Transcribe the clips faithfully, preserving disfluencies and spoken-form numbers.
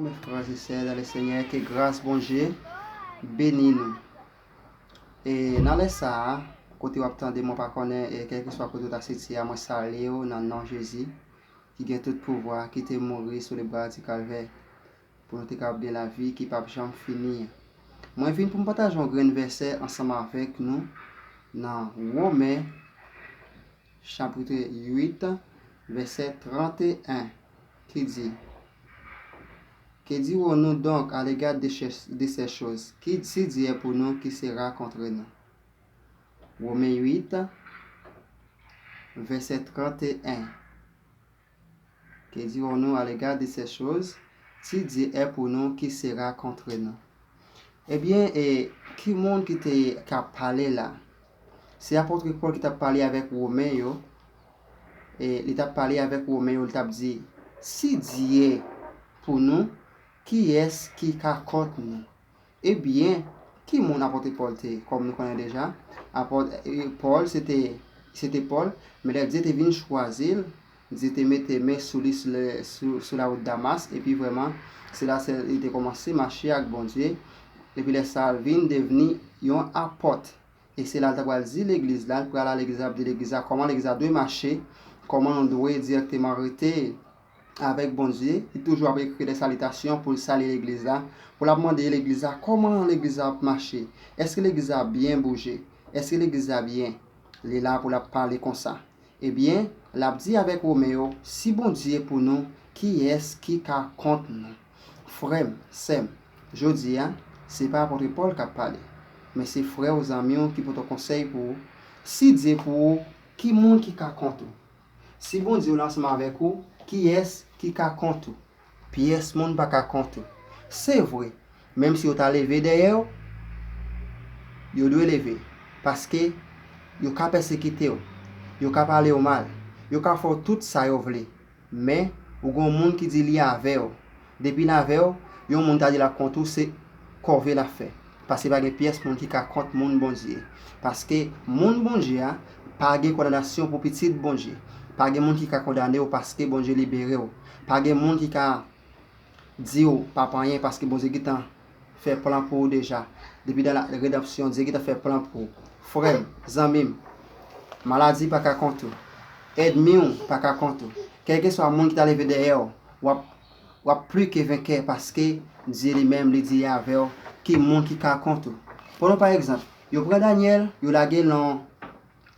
Mes frères et sœurs dans le Seigneur, ke gras Bondye beni nou. E nan lè sa a, kote w ap tande mwen pa konnen, e kèlkeswa kote w ta sitiye a, mwen salye w nan non Jezi, ki gen tout pouvwa, ki te mouri sou lebwa di Kalvè, pou nou te kapab gen lavi ki p ap janm fini an. Mwen vin pou m pataje yon grenn vèsè ansanm avèk nou nan Women, chapit uit, vèsè trannteyen, ki di, Que dirons-nous donc à l'égard de ces, de ces choses? Qui, si Dieu est pour nous, qui sera contre nous? Women uit, vèsè trannteyen. Que dirons-nous à l'égard de ces choses? Si Dieu est pour nous, qui sera contre nous? Ebyen, e, ki moun ki te k ap pale la? Se apot Pòl ki t ap pale avèk Women yo. E li t ap pale avèk Women yo, li t ap di, si Dye pou nou, kiyès ki ka kont nou? Ebyen, ki moun apot Pòl te ye? Kòm nou konnen deja, apot, e, Pòl, se te, se te Pòl, men lè Dye te vin chwazi l, Dye te mete men sou li sou, sou, sou lawout Damas, epi vrèman, se la se li te kòmanse mache ak Bondye, epi lè sa a l vin devni yon apot. E se la l ta pral di legliz la, l pral al legliz la, ap di legliz la kòman legliz la dwe mache, kòman nou dwe dirèkteman rete avèk Bondye. Li toujou ap ekri de salitasyon pou l salye legliz la, pou l ap mande legliz la kòman legliz la ap mache. Èske legliz la byen bouje? Èske legliz la byen? Li la pou l ap pale konsa. Ebyen, l ap di avèk Women yo, si Bondye pou nou, kiyès ki ka kont nou? Frè m, sè m, jodi a, se pa apot Pòl k ap pale, men se frè w, zanmi w ki pote konsèy pou ou. Si Dye pou ou, ki moun ki ka kont ou? Si Bondye w la ansanm avèk ou, kiyès ki ka kont ou? Pyès moun pa ka kont ou. Se vre, menm si yo ta leve dèyè w, yo dwe leve, paske yo ka pèsekite w, yo ka pale w mal, yo ka fè w tout sa yo vle. Men, ou gen yon moun ki di li avè w. Depi l avè w, yon moun ta di l ap kont ou, se kòve l ap fè. Paske pa gen pyès moun ki ka kont moun Bondye. Paske moun Bondye a, pa gen kondanasyon pou pitit Bondye. Pa gen moun ki ka kondane w paske Bondye libere w. Pa gen moun ki ka di w p ap anyen paske Bondye gentan fè plan pou ou deja. Depi dan la redanpsyon, Dye gentan fè plan pou ou. Frè m, zanmi m, maladi pa ka kont ou. Ènmi w pa ka kont ou. Kèlkeswa moun ki ta leve dèyè w, w ap, w ap pli ke venkè paske Dye li menm li di avè w ki moun ki ka kont ou. Pran pa egzanp, yo pran Danyèl, yo lage l nan,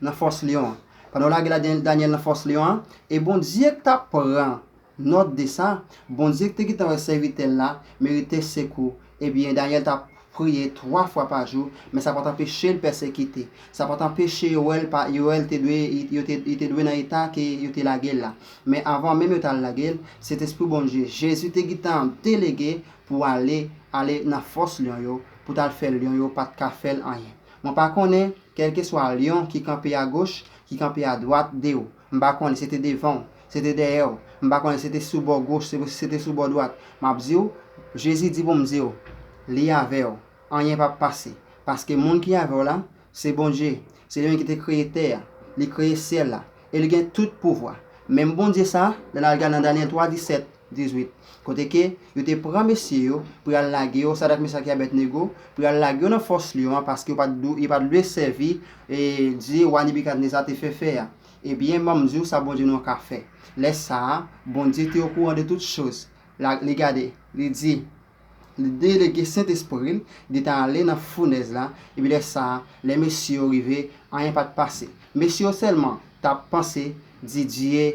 nan fòs lyon an. Pandan yo lage la, Danyèl nan fòs lyon an, e Bondye k t ap pran nòt de sa, Bondye ki te gentan wè sèvitè l la merite sekou, ebyen, Danyèl t ap priye twa fwa pa jou, men sa pa t anpeche l pèsekite. Sa pa t anpeche yo wè l pa, yo wè l te dwe, yo te, li te dwe nan eta ke yo te lage l la. Men anvan menm yo t al lage l, Sentespri Bondye, Jezi te gentan delege pou ale, ale nan fòs lyon yo, pou t al fè lyon yo pa t ka fè l anyen. Mwen pa konnen, kèlkeswa lyon ki kanpe agoch, ki kanpe adwat de w, m pa konnen se te devan w, se te dèyè w, m pa konnen se te sou bò goch, se, se te sou bò dwat, m ap di w, Jezi di pou m di w, li avè w, anyen p ap pase. Paske moun ki avè w la, se Bondye, se li menm ki te kreye tè a, li kreye syèl la, e li gen tout pouvwa. Menm Bondye sa, lè n al gade nan Danyèl twa disèt, dizuit, kote ke yo te pran mesye yo pou y al lage yo, Sadrak, Mechak e Abèdnego, pou y al lage yo nan fòs lyon an, paske yo pa t dwe, yo pa t dwe sèvi, e, dye wa Nebikadneza te fè fè a. Ebyen, ban m di w sa Bondye nou an ka fè. Lè sa a, Bondye te okouran de tout choz. La, li gade, li di, li delege Sentespri l, li ta ale nan founèz la, epi lè sa a, lè mesye yo rive, anyen pa t pase. Mesye yo sèlman t ap panse, di Dye,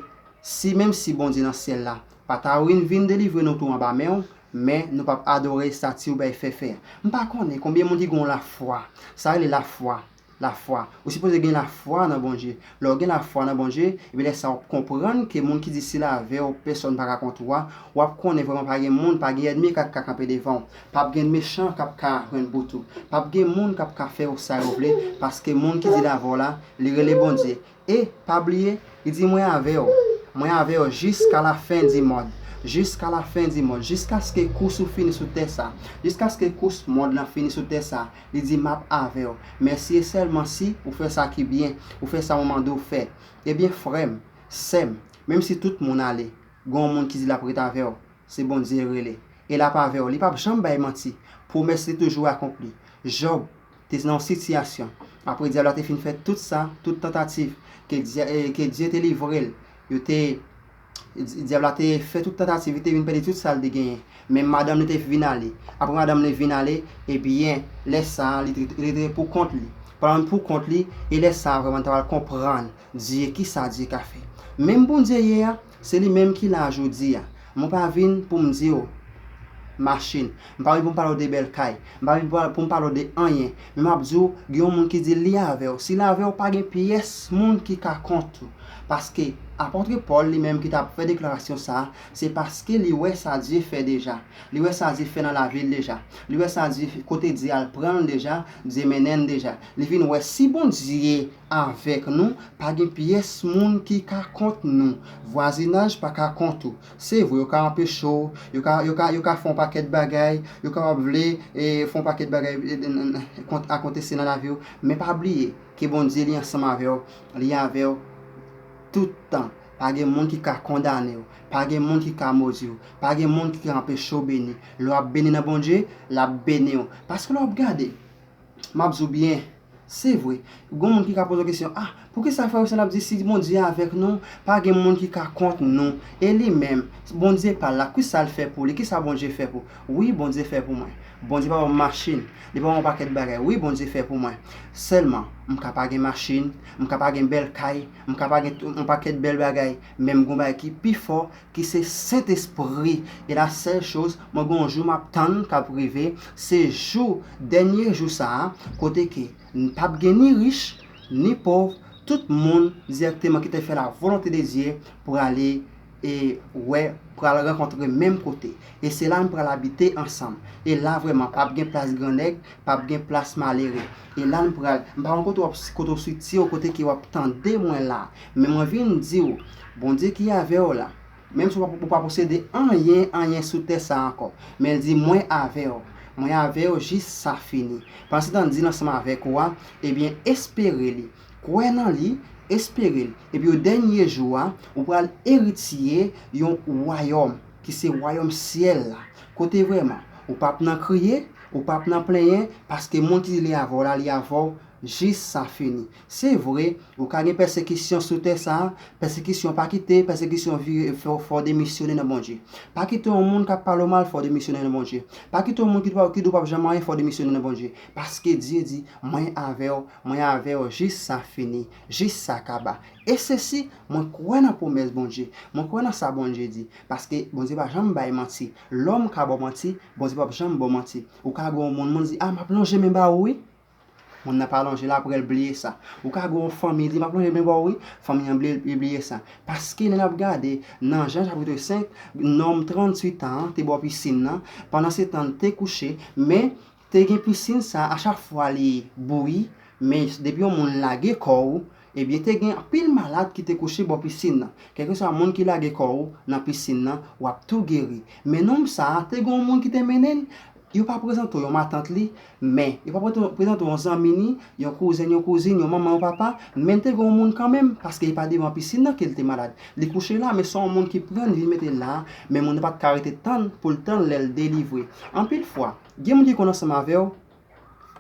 si menm si Bondye nan syèl la pa ta vin, vin delivre nou tou anba men w, men nou p ap adore estati w bay fè fè a. M pa konnen konbyen moun ki gen yon lafwa. Sa rele lafwa. Lafwa. Ou sipoze gen lafwa nan Bondye. Lè w gen lafwa nan Bondye, ebyen lè sa a w ap konprann ke moun ki di si l avè w, pèsòn pa ka kont ou a, w ap konnen vrèman pa gen moun, pa gen ènmi k ap ka kanpe devan w. P ap gen mechan k ap ka jwenn bout ou. P ap gen moun k ap ka fè w sa yo vle, paske moun ki di l avè w la, li rele Bondye. E, pa bliye, li di, mwen avè w. Mwen avè w jiska lafen di mond. Jiska lafen di mond. Jiskaske kous ou fini sou tè sa. Jiskaske kous mond lan fini sou tè sa. Li di, m ap avè w. Men si e sèlman si ou fè sa ki byen, ou fè sa mwen mande w fè. Ebyen, frè m, sè m, menm si tout moun ale, gen yon moun ki di l ap ret avè w. Se Bondye l rele. e l ap avè w. Li p ap janm bay manti. Pwomès li toujou akonpli. Jòb te nan yon sitiyasyon. Apre dyab la te fin fè tout sa, tout tantativ ke Dye, eh, ke Dye te livre l, yo te, dyab la te fè tout tantativ, li te vin pèdi tout sa l te genyen. Men madanm li te vin ale. Apre madanm li vin ale, ebyen, lè sa a, li te, li te pou kont li. Pandan l pou kont li, e lè sa a vrèman n ta pral konprann Dye, kisa Dye ka fè. Menm Bondye ye a, se li menm ki la jodi a. Mwen pa vin pou m di w machin. M pa vin pou m pale w de bèl kay. M pa vin pou, pou m pale w de anyen. Men m ap di w, gen yon moun ki di li avè w. Si l avè w, pa gen pyès moun ki ka kont ou. Paske apòt Pòl li menm ki t ap fè deklarasyon sa a, se paske li wè sa Dye fè deja. Li wè sa Dye fè nan lavi l deja. Li wè sa Dye, kote Dye al pran l deja, Dye mennen l deja. Li vin wè si Bondye avèk nou, pa gen pyès moun ki ka kont nou. Vwazinaj pa ka kont ou. Se vre, yo ka anpeche w, yo ka, yo ka, yo ka fè yon pakèt bagay, yo kapab vle, eh, fè yon pakèt bagay, eh, n-, n-, kont, akontese nan lavi w. Men pa bliye ke Bondye li ansanm avè w, li avè w tout tan. Pa gen moun ki ka kondane w. Pa gen moun ki ka modi w. Pa gen moun ki ka anpeche w beni. Lè w ap beni nan Bondye, l ap beni w. Paske lè w ap gade, m ap di w byen, se vre. Gon moun ki ka poze w kesyon, ah, poukisa frè Wilson ap di si Bondye avèk nou, pa gen moun ki ka kont nou? E li menm, Bondye pa l la, kisa l fè pou li? Kisa Bondye fè pou? Wi, Bondye fè pou mwen. Bondye pa ban m machin, li pa ban m yon pakèt bagay. Wi, Bondye fè pou mwen. Sèlman, m ka pa gen machin, m ka pa gen bèl kay, m ka pa gen yon pakèt bèl bagay, men m gon bagay ki pi fò, ki se Sentespri. E la sèl choz, mwen gon jou m ap tann k ap rive, se jou, dènye jou sa a, kote ke n p ap gen ni rich, ni pòv, tout moun dirèkteman ki te fè la volonte de Dye pral e wè, pral rankontre menm kote. E se la n pral abite ansanm. E la vrèman, p ap gen plas grannèg, p ap gen plas malere. E la n pral, m pa konn kote w ap, kote w soti, kote ke w ap tande mwen la. Men mwen vin di w, Bondye ki avè w la, menm si w pa, ou pa posede anyen, anyen sou tè sa ankò. Men l di, mwen avè w. Mwen avè w jis sa fini. Pandan se tan l di l ansanm avèk ou a, ebyen, espere li. Kwè nan li, espere l. Epi o dènye jou a, ou pral eritye yon wayòm, ki se wayòm syèl la. Kote vrèman, ou p ap nan kriye, ou p ap nan plenyen, paske moun ki di li avè w la, li avè w jis sa fini. Se vre, ou ka gen pèsekisyon sou tè sa a, pèsekisyon pa kite, pèsekisyon vire, fè w, fè w demisyone nan Bondye. Pa kite yon moun k ap pale w mal fè w demisyone nan Bondye. Pa kite yon moun ki di w, ki di w p ap janm anyen fè w demisyone nan Bondye. Paske Dye di, mwen avè w, mwen avè w jis sa fini, jis sa kaba. E sesi, mwen kwè nan pwomès Bondye. Mwen kwè nan sa Bondye di. Paske Bondye pa janm bay manti. Lòm ka ba w manti, Bondye p ap janm ba w manti. Ou ka gen yon moun, moun di, a, m ap lonje men ba ou wi. Moun nan pa lonje l, apre l bliye sa. Ou ka gen yon fanmi, di, m ap lonje men ba ou wi. Fanmi an bliye, li bliye sa. Paske lè n ap gade, nan Jan chapit senk, nonm tranntuit an te bò pisin nan, pandan se tan l te kouche, men te gen pisin sa, a chak fwa li bouyi, men depi yon moun lage kò w, ebyen te gen anpil malad ki te kouche bò pisin nan. Kèlkeswa moun ki lage kò w nan pisin nan, w ap tou geri. Men nonm sa a, te gen yon moun ki te mennen l, yo pa prezante w yon matant li, men yo pa prezante w yon zanmi ni, yon kouzen, yon kouzin, yon manman, yon papa, men te gen yon moun kanmenm, paske e pa devan pisin nan ke l te malad. Li kouche la, men se yon moun ki pran l vin mete l la, men moun nan pa t ka rete tann pou l tann lè l delivre. Anpil fwa, gen moun ki konn ansanm avè w,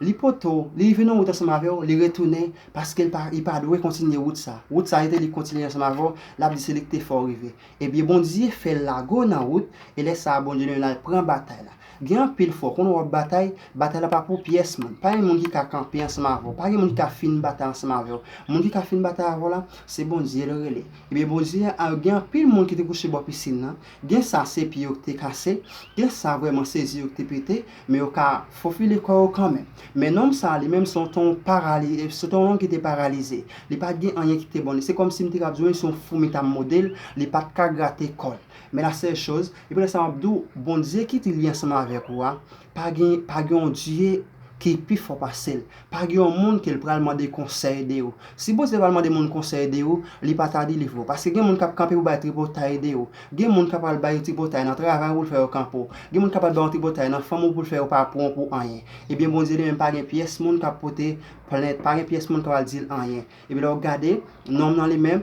li pote w, li rive nan wout ansanm avè w, li retounen, paske l pa, li pa dwe kontinye wout sa. Wout sa, se te li ki kontinye ansanm avè w, l ap di se li ki te fè w rive. Ebyen, Bondye fè l lage w nan wout, e lè sa a, Bondye li menm l al pran batay la. Gen anpil fwa, konnen w ap batay, batay la pa pou pyès moun. Pa gen moun ki ka kanpe ansanm avè w. Pa gen moun ki ka fin batay ansanm avè w. Moun ki ka fin batay avè w la, se Bondye l rele. Ebyen, Bondye a, gen anpil moun ki te kouche bò pisin nan. Gen sa, se pye yo ki te kase. Gen sa, vrèman, se zye yo ki te pete. Men yo ka fofile kò yo kanmenm. Men nonm sa a, li menm, se yon, te yon parali-, se te yon nonm ki te paralize. Li pa t gen anyen ki te bon li. Se kòmsi m te ka di w, se yon foumi t ap mòde l, li pa t ka grate kò l. Men la sèl choz, e pou lè sa m ap di w, Bondye ki di li ansanm avèk ou a, pa gen, pa gen yon Dye ki pi fò pase l. Pa gen yon moun ke l pral mande konsèy de ou. Si Bondye pral mande moun konsèy de ou, li pa ta delivre w. Paske gen moun k ap kanpe pou bay tripotay de ou. Gen moun k ap pral bay tripotay nan travay ou pou l fè yo kanpe w. Gen moun k ap pral bay yon tripotay nan fanmi w pou l fè yo pa pran w pou anyen. Ebyen, Bondye li menm pa gen pyès moun k ap pote plent, pa gen pyès moun k ap pral di l anyen. Epi lè w gade, nonm nan li menm,